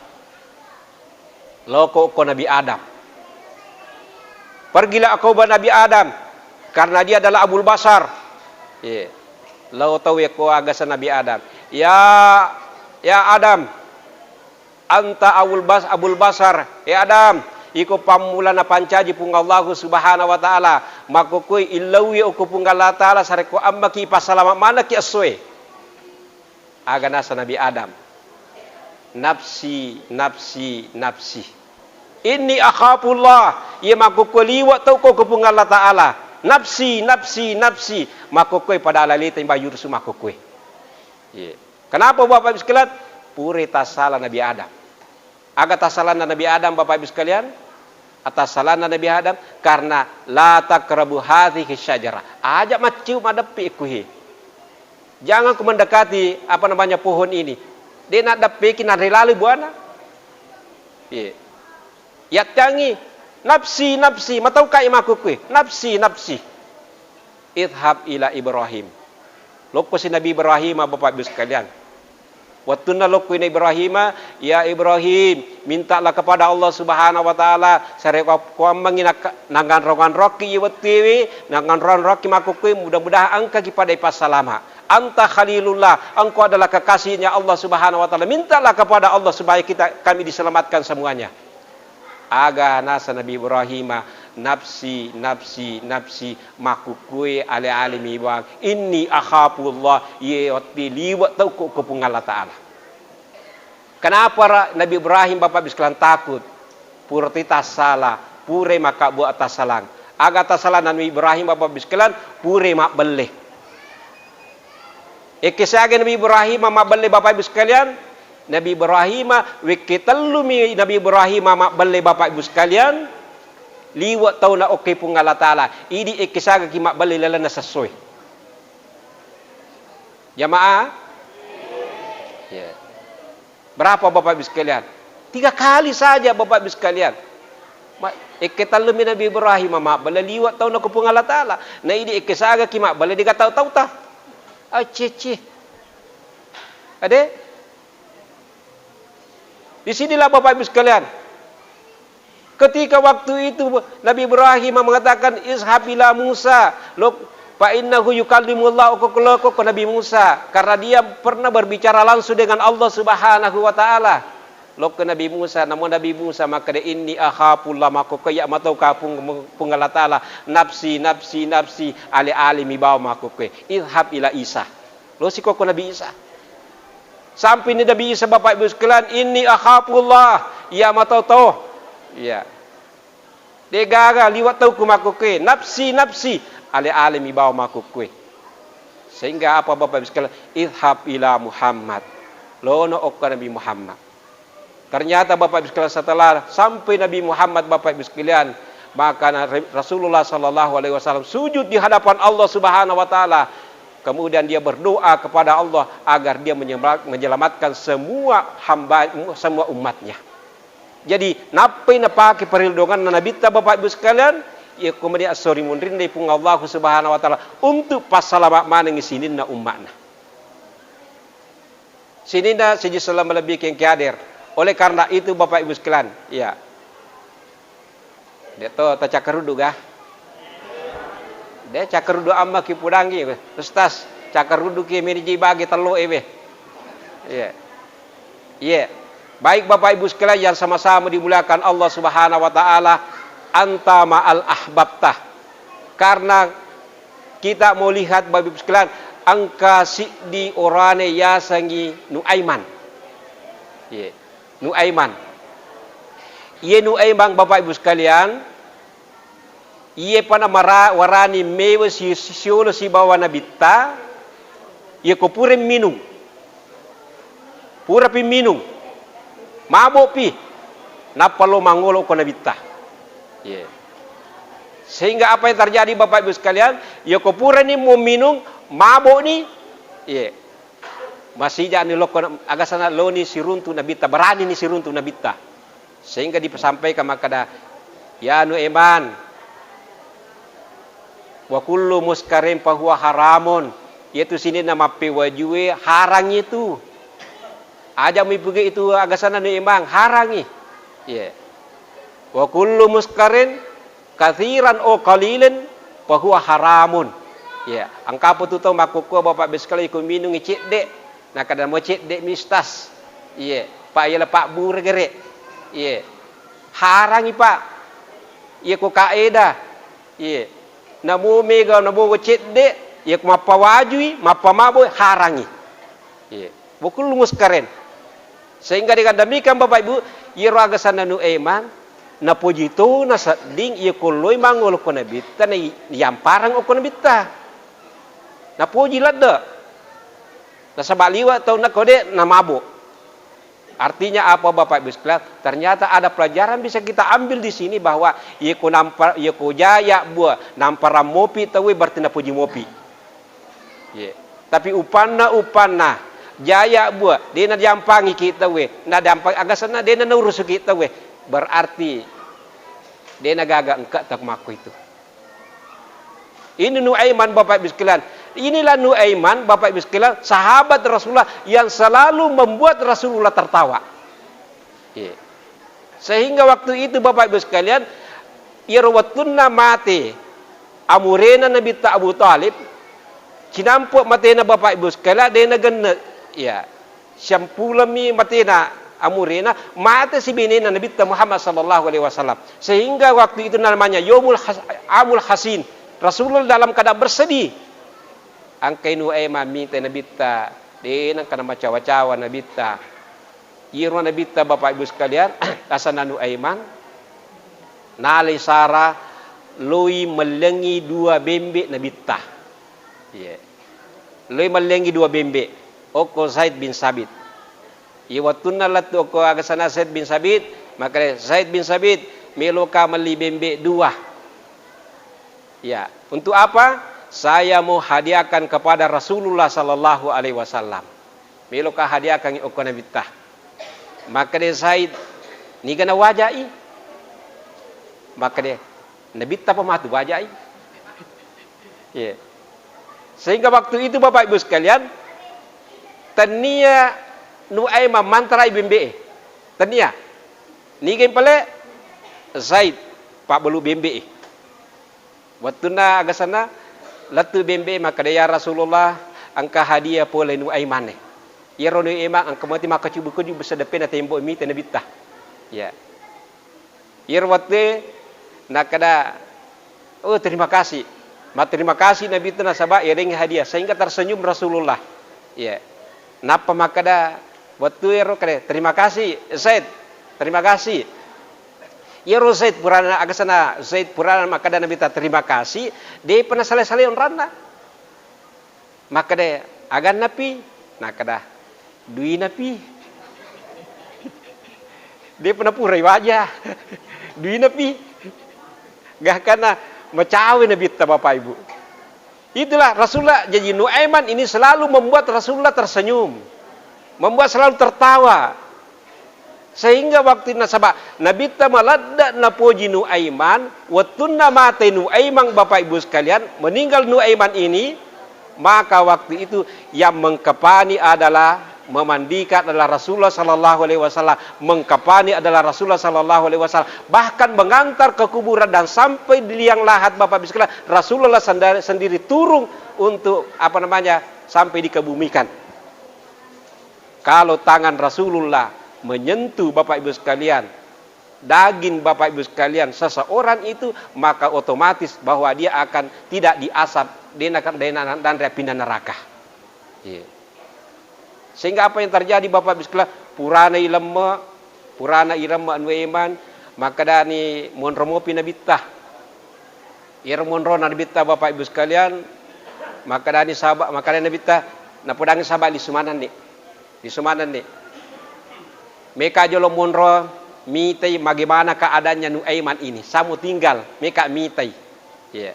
"Loko ko Nabi Adam. Pergilah kau ba Nabi Adam, karena dia adalah Abul Basar." Iya. Lao tau ya ko agasa Nabi Adam. "Ya, ya Adam, anta Abul Bas-, Abul Basar, eh Adam, iko pammula napancaji Puang Allahu Subhanahu wa Ta'ala, makkokkoe illaui okko Puang Allah Ta'ala, sarekko ammaki ipassalama manekki essoe." Aga nasa Nabi Adam, "Nafsi, nafsi, nafsi. Inni akhafullah." Iya makkokkoe liwe' tauko ko Puang Allah Ta'ala. "Nafsi, nafsi, nafsi." Makkokkoe pada alaliteng bayurusu makkokkoe. Iya. Kenapa, Bapak Ibu sekalian? Pura tassala Nabi Adam. Aga tassalanna Nabi Adam, Bapak Ibu sekalian? Atassalanna Nabi Adam karena, "La taqrabu hadhihi syajarah." Aja macciu madeppi kuhi. Jangan ku mendekati, apa namanya, pohon ini. De' naddeppeki, nanre lalui buana. Iya. Yattangi, "Nafsi, nafsi," mataukai makkukui, "Nafsi, nafsi." "Idhhab ila Ibrahim." Lokkosi Nabi Ibrahim, Bapak Ibu sekalian. Wettunna lokkuina Ibrahima, "Ya Ibrahim, mintalah kepada Allah Subhanahu wa Ta'ala, sarekkuammengngi nak-, nanganro-nganrokki iye wettuewe, nanganro-nganrokki makkukkuwe, mudah-mudahan engkaki pada ipassalama. Anta Khalilullah, engkau adalah kekasihnya Allah Subhanahu wa Ta'ala. Mintalah kepada Allah supaya kita, kami diselamatkan semuanya." Aga nasa Nabi Ibrahima, "Nafsi, nafsi, nafsi, makkukkue ale-alemi bawang. Inni akhafullah, iye wette liwe' tauko ko Puang Allah Ta'ala." Kenapa ra-, Nabi Ibrahim, Bapak Ibu sekalian, takut? Purati tassala, purai makkabbua tassalang. Aga tassalang Nabi Ibrahim, Bapak Ibu sekalian, purai mabbelle. Ekkesiaga Nabi Ibrahim mabbelle, Bapak Ibu sekalian, Nabi Ibrahim, wekke tellumi Nabi Ibrahim mabbelle, Bapak Ibu sekalian, liwe' tauna okko Puang Allah Ta'ala, idi ekkesiagaki mabbelle lalenna sessoe. Jamaah? Ya. Berapa, Bapak Ibu sekalian? Tiga kali saja, Bapak Ibu sekalian. Ma-, ekke tellumi Nabi Ibrahim mabbelle liwe' tauna ko Puang Allah Ta'ala. Na idi ekkesiagaki mabbelle dega tau-tauta. Acece. Ade? Di sinilah, Bapak Ibu sekalian, ketika waktu itu Nabi Ibrahim mengatakan, "Izhab ila Musa, lo, fa innahu yukallimullah," okko, lo, okko Nabi Musa, karena dia pernah berbicara langsung dengan Allah Subhanahu wa Ta'ala. Lokko Nabi Musa, namo Nabi Musa makkeda, "Inni akhafullah," makkokko iya' matau ka Pung-, Puang Allah Ta'ala, "nafsi, nafsi, nafsi, ale-alemi bawang," makkokkoe. "Izhab ila Isa." Losiko ko Nabi Isa. Sampai ni Nabi Isa, Bapak Ibu sekalian, "Inni akhafullah," iya' matau to. Iya. Degaga liwe' tauku makkokkoe, "Nafsi, nafsi," ale-alemi bawang makkokkoe. Sehingga apa, Bapak Ibu sekalian? "Izhab ila Muhammad." Lono okko Nabi Muhammad. Ternyata, Bapak Ibu sekalian, setelah sampai Nabi Muhammad, Bapak Ibu sekalian, maka na-, Rasulullah sallallahu alaihi wasallam sujud di hadapan Allah Subhanahu wa Ta'ala. Kemudian dia berdoa kepada Allah agar dia menyela-, menyelamatkan semua hamba, semua umatnya. Jadi, nappai napake perildoanna Nabitta, Bapak Ibu sekalian, iya kemudian esso rimunrinna Puang Allah Subhanahu wa Ta'ala untuk passalama manengngi sininna umma'na. Sininna siji selama lebih kengke hadir. Oleh karena itu, Bapak Ibu sekalian, iya. De'to tacakkaruddu ga? De' cakkaruddu amma ki pudangi, Ustaz, cakkaruddu ki meniji bagi tello ewe. Iya. Iya. Baik Bapak Ibu sekalian yang sama-sama dimuliakan Allah Subhanahu wa Ta'ala, anta ma'al ahbabta. Karena kita mau lihat Bapak Ibu sekalian, engka siddi orane yasengi Nuaiman. Iya. Nuaiman. Iye Nuaiman, Bapak Ibu sekalian, iye pana mara-, warani mewa si-, si-, siolo sibawa Nabitta, iye ko pura minung. Purapi minung. Mabo'pi. Nappa lo mangolo ko Nabitta. Iye. Sehingga apa yang terjadi, Bapak Ibu sekalian, iye ko purani mo minung, mabo'ni, iye. Masija'ni lokko na-, agasana loni siruntu Nabitta, beranini siruntu Nabitta. Sehingga disampaikan makkeda, "Ya Nuaiman, wa kullu muskarin fahuwa haramun." Iyatu sininna mappewajue harang itu. Aja muipuge itu agasana Nuaiman, harangi. Iya. "Wa kullu muskarin katsiran au qalilan fahuwa haramun." Iya, engka apa tu tau makkukkuwa Bapak Ibu sekalian, iko minungi cedde', nakkeda mo cedde' mistas. Iya, pa iyala pabbura gere'. Iya. Harangi, Pak. Iya ko kaedah. Iya. Namo mega namo cedde', iya ko mappawajui, mappamaboi, harangi. Iya. Wa kullu muskarin. Sehingga dengan demikian, Bapak Ibu, iyaro agasanna Nuaiman, napoji tona sedding iya ko loi mangolo ko Nabitta, na i-, yamparang okko Nabitta. Napoji ladde'. Nasaba liwe' taunna ko de' namabo'. Artinya apa, Bapak Ibu sekalian? Ternyata ada pelajaran bisa kita ambil di sini bahwa iya ko nampa-, iya ko jaya' bua, namparang mopi tauwe berarti napoji mopi. Ye. Tapi upanna, upanna, jaya' bua, de' najampangiki tauwe, najampang, agasanna de' naurusuki tauwe, berarti de' nagaga engka tau makko itu. Ini Nuaiman, Bapak Ibu sekalian, Inilah Nuaiman, Bapak Ibu sekalian, sahabat Rasulullah yang selalu membuat Rasulullah tertawa. Iya. Sehingga waktu itu, Bapak Ibu sekalian, iyaro wettunna mate amurena Nabitta Abu Thalib, cinampe' matena, Bapak Ibu sekalian, de' nagenne'. Iya. Siampuleng mi matena amurena, mate si benena Nabitta Muhammad sallallahu alaihi wasallam. Sehingga waktu itu namanya Yaumul Has-, Amul Hasin. Rasulullah dalam keadaan bersedih. Engkai Nuaiman mita Nabitta, de' nengka namacawa-cawa Nabitta. Iyaro Nabitta, Bapak Ibu sekalian, asenna Nuaiman, nalai sara loi mellengngi dua bembe' Nabitta. Iya. Loi mellengngi dua bembe'. Okko Zaid bin Sabit. Iya, wettunna lettu okko aga asenna Zaid bin Sabit, makkeda, "Zaid bin Sabit, meloka melli bembe' dua." Ya, untuk apa? Saya mau hadiahkan kepada Rasulullah sallallahu alaihi wasallam. Meloka hadiahkan okko Nabitta. Makkeda Zaid, "Niga nawajai?" Makkeda, "Nabitta pa matu wajai." Iya. Sehingga waktu itu, Bapak Ibu sekalian, tennia Nuaiman mantarai bembe'e. Tennia. Niga pale? Zaid, pabbelu bembe'e. Wettunna aga asenna lettu bembe'e, makkeda, "Ya Rasulullah, engka hadiah pole Nuaiman e." Iyaro Nuaiman engka moti makkacubu-kucu besedeppena tembo mita Nabitta. Ya. Iyaro wettue nakkeda, "Oh, terima kasih." Matterima kasih Nabitta nasaba' yarengngi hadiah, sehingga tersenyum Rasulullah. Iya. Nappa makkeda, wettu ero kede, "Terima kasih, Zaid. Terima kasih." Iyaro Zaid purana, aga asenna Zaid purana makkeda Nabitta, "Terima kasih," de'pa nasale-sale onranna. Makkeda, "Agannapi?" Nakkeda, "Duinapi." De'pa napurai waja. Duinapi. Gahkanna macawe Nabitta, Bapak Ibu. Itulah Rasulullah. Jadi Nuaiman ini selalu membuat Rasulullah tersenyum. Membuat selalu tertawa. Sehingga waktu nasaba' Nabitta maladde' napoji Nuaiman, wettunna mate Nuaiman, Bapak Ibu sekalian, meninggal Nuaiman ini, maka waktu itu yang mengkafani adalah, memandikan adalah Rasulullah sallallahu alaihi wasallam, mengkafani adalah Rasulullah sallallahu alaihi wasallam, bahkan mengantar ke kuburan dan sampai di liang lahat, Bapak Ibu sekalian, Rasulullah sendiri, sendiri turun untuk, apa namanya, sampai dikebumikan. Kalau tangan Rasulullah menyentuh, Bapak Ibu sekalian, daging, Bapak Ibu sekalian, seseorang itu, maka otomatis bahwa dia akan tidak diazab, dena, dena, dan dia pindah neraka. Iya. Sehingga apa yang terjadi, Bapak Ibu sekalian? Purana ilemme, purana ilemme Nuaiman, makkedani monro mopi Nabitta. Iyaro monrona Nabitta, Bapak Ibu sekalian, makkedani sahaba-, makkedani Nabitta, napodangi sahaba', "Lisu manenni. Lisu manenni. Meka jolo monro, mitai bagaimana keadaannya Nuaiman ini. Saya mau tinggal, meka mitai." Iya.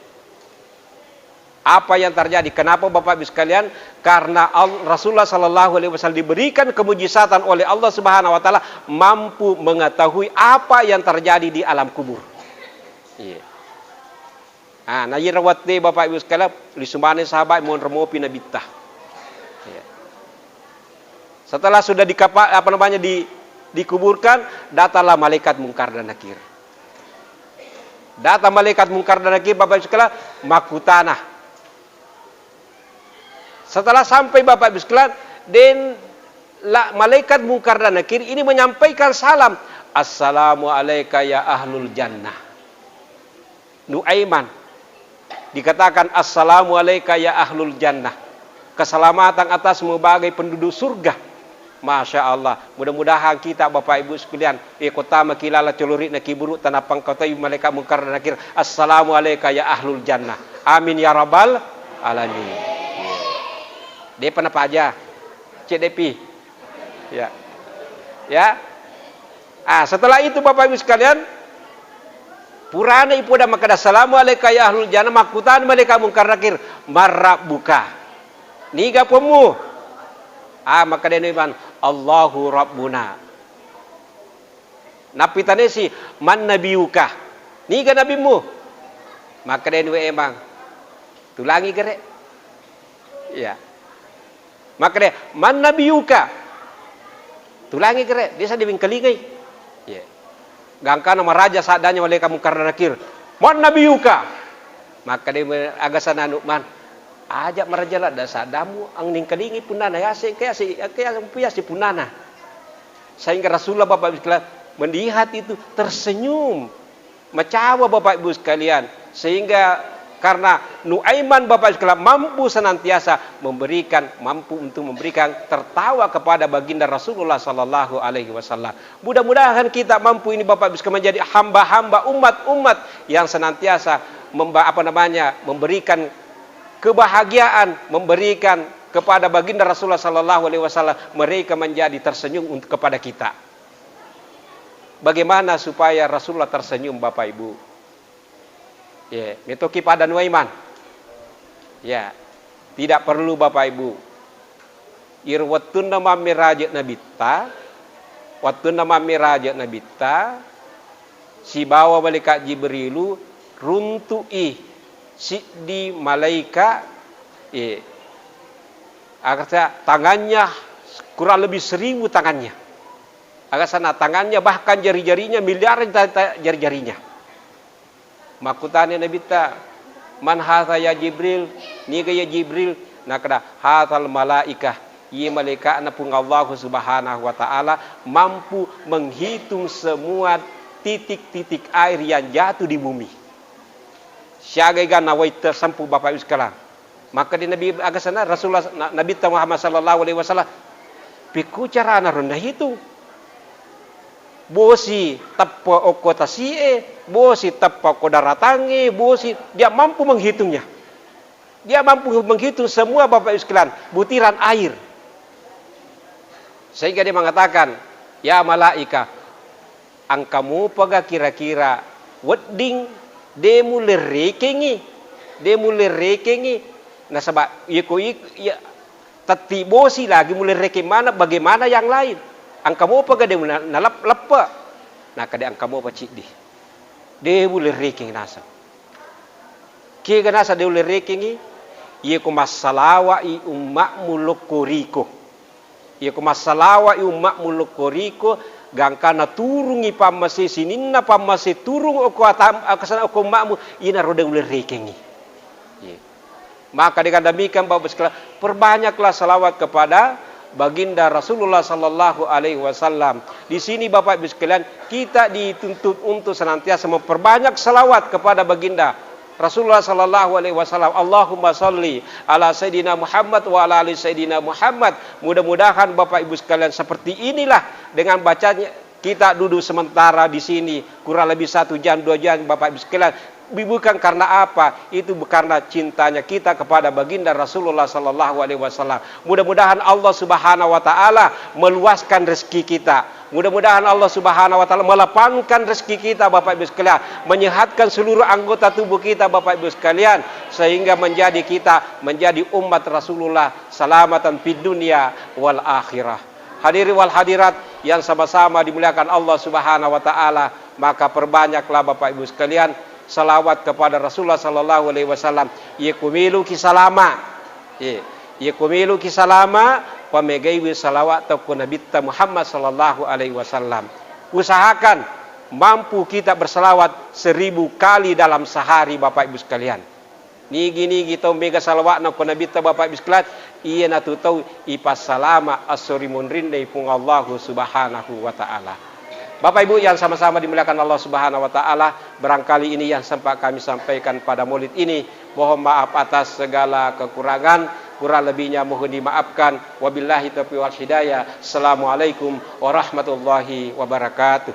Apa yang terjadi? Kenapa, Bapak Ibu sekalian? Karena Al-, Rasulullah sallallahu alaihi wasallam diberikan kemujizatan oleh Allah Subhanahu wa Ta'ala, mampu mengetahui apa yang terjadi di alam kubur. Iya. Ah, na iyaro wettue, Bapak Ibu sekalian, lisu maneng sahaba' monro mopi Nabitta. Iya. Setelah sudah dikapa-, apa namanya, di-, dikuburkan, datanglah malaikat Mungkar dan Nakir. Datang malaikat Mungkar dan Nakir, Bapak Ibu sekalian, makkutana. Setelah sampai, Bapak Ibu sekalian, den la-, malaikat Mungkar dan Nakir ini menyampaikan salam, "Assalamu alaika ya ahlul jannah." Nuaiman, dikatakan, "Assalamu alaika ya ahlul jannah." Keselamatan atasmu, bagai penduduk surga. Masya Allah. Mudah-mudahan kita, Bapak Ibu sekalian, eh, kota makilala colori'na kiburu, tanapang kota ibu malaikat Mungkar dan Nakir, "Assalamu alaika ya ahlul jannah." Amin ya rabbal alamin. Depa napaja. Cek depi. Ya. Ya. Ah, setelah itu, Bapak Ibu sekalian, purana ipoda makkeda, "Assalamu alaika ya ahlul jannah," makkutana malaikat Mungkar Nakir, "Man rabbuka?" Niga pommu? Ah, makkeda Nuaiman, "Allahu rabbuna." Nappitanesi, "Man nabiyuka?" Niga nabimmu? Makkeda Nuaiman, "Tulangi gere." Iya. Makkeda, "Man nabiyuka?" Tulangi kere, desa diwingkalingai. Iya. Gangkana maraja saddanya malaika Mungkar Nakir. "Man nabiyuka?" Makkeda agasana Nu'man, "Aja maraja ladda saddamu, ang ningkalingi punnana yase, engka yase, engka yase, engka yase punnana." Sehingga Rasulullah, Bapak Ibu sekalian, melihat itu tersenyum. Macawa, Bapak Ibu sekalian, sehingga karena Nuaiman, Bapak Ibu sekalian, mampu senantiasa memberikan, mampu untuk memberikan tertawa kepada baginda Rasulullah sallallahu alaihi wasallam. Mudah-mudahan kita mampu ini, Bapak Ibu sekalian, menjadi hamba-hamba, umat-umat yang senantiasa memba-, apa namanya, memberikan kebahagiaan, memberikan kepada baginda Rasulullah sallallahu alaihi wasallam, mereka menjadi tersenyum untuk, kepada kita. Bagaimana supaya Rasulullah tersenyum, Bapak Ibu? Ya, metoki pada Nuaiman. Ya, tidak perlu, Bapak Ibu. Iro wettunna mammeraje Nabitta, wettunna mammeraje Nabitta, sibawa malaikat Jibrilu runtu'i siddi malaika, eh, agarsa tangannya kurang lebih seribu tangannya. Agasana tangannya, bahkan jari-jarinya, miliaran ta-, ta-, jari-jarinya. Makkutana Nabitta, "Man hadza ya Jibril?" Niga ya Jibril? Nakkeda, "Hadzal malaikah." Iye malaika'na Puang Allahu Subhanahu wa Ta'ala mampu menghitung semua titik-titik air yang jatuh di bumi. Siaga ega nawaitta sempu, Bapak Ibu sekalian. Makkeda Nabi, agasana Rasulullah, na-, Nabitta Muhammad sallallahu alaihi wasallam, "Pekku carana ro nahitung? Bosi teppa okko tasi'e, bosi teppa okko daratangnge, bosi, dia mampu menghitungnya. Dia mampu menghitung semua, Bapak Ibu sekalian, butiran air." Sehingga dia mengatakan, "Ya malaika, engka mopaga kira-kira wedding de mulle rekengngi, de mulle rekengngi, nasaba iyako ik-, iya, tetti bosi lagi mulle rekeng maneng, bagaimana yang lain? Engka mopaga de na-, nalep-, leppe?" Nakkeda, "Engka mopa ciddi. De mulle rekeng naseng." Kega naseng de ulle rekengngi? Iyako massalawa'i umma'mu lokko riko. Iyako massalawa'i umma'mu lokko riko, gangkana turungngi pammase, sininna pammase turung okko atam-, agasana okko umma'mu, inaro de ulle rekengngi. Iya. Maka dengan demikian, Bapak Ibu sekalian, perbanyaklah salawat kepada Baginda Rasulullah sallallahu alaihi wasallam. Di sini, Bapak Ibu sekalian, kita dituntut untuk senantiasa memperbanyak salawat kepada Baginda Rasulullah sallallahu alaihi wasallam. Allahumma salli ala Sayyidina Muhammad wa ala ali Sayyidina Muhammad. Mudah-mudahan, Bapak Ibu sekalian, seperti inilah dengan bacanya kita duduk sementara di sini, kurang lebih satu jam, dua jam, Bapak Ibu sekalian. Bukan karena apa, itu karena cintanya kita kepada Baginda Rasulullah sallallahu alaihi wasallam. Mudah-mudahan Allah Subhanahu wa Ta'ala meluaskan rezeki kita. Mudah-mudahan Allah Subhanahu wa Ta'ala melapangkan rezeki kita, Bapak Ibu sekalian, menyehatkan seluruh anggota tubuh kita, Bapak Ibu sekalian, sehingga menjadi kita menjadi umat Rasulullah salamatan fid dunya wal akhirah. Hadirin wal hadirat yang sama-sama dimuliakan Allah Subhanahu wa Ta'ala, maka perbanyaklah, Bapak Ibu sekalian, salawat kepada Rasulullah sallallahu alaihi wasallam. Iyako meloki salama, iya, iyako meloki salama, pamegaiwi salawat tokko Nabitta Muhammad sallallahu alaihi wasallam. Usahakan mampu kita bersalawat seribu kali dalam sehari, Bapak Ibu sekalian. Nigi-nigi tau mega salawatna ko Nabitta, Bapak Ibu sekalian, iyanatu tau ipassalama esso ri munrinna Puang Allahu Subhanahu wa Ta'ala. Bapak Ibu yang sama-sama dimuliakan Allah Subhanahu wa Ta'ala, barangkali ini yang sempat kami sampaikan pada Maulid ini. Mohon maaf atas segala kekurangan, kurang lebihnya mohon dimaafkan. Wabillahi taufiq wal hidayah. Assalamualaikum warahmatullahi wabarakatuh.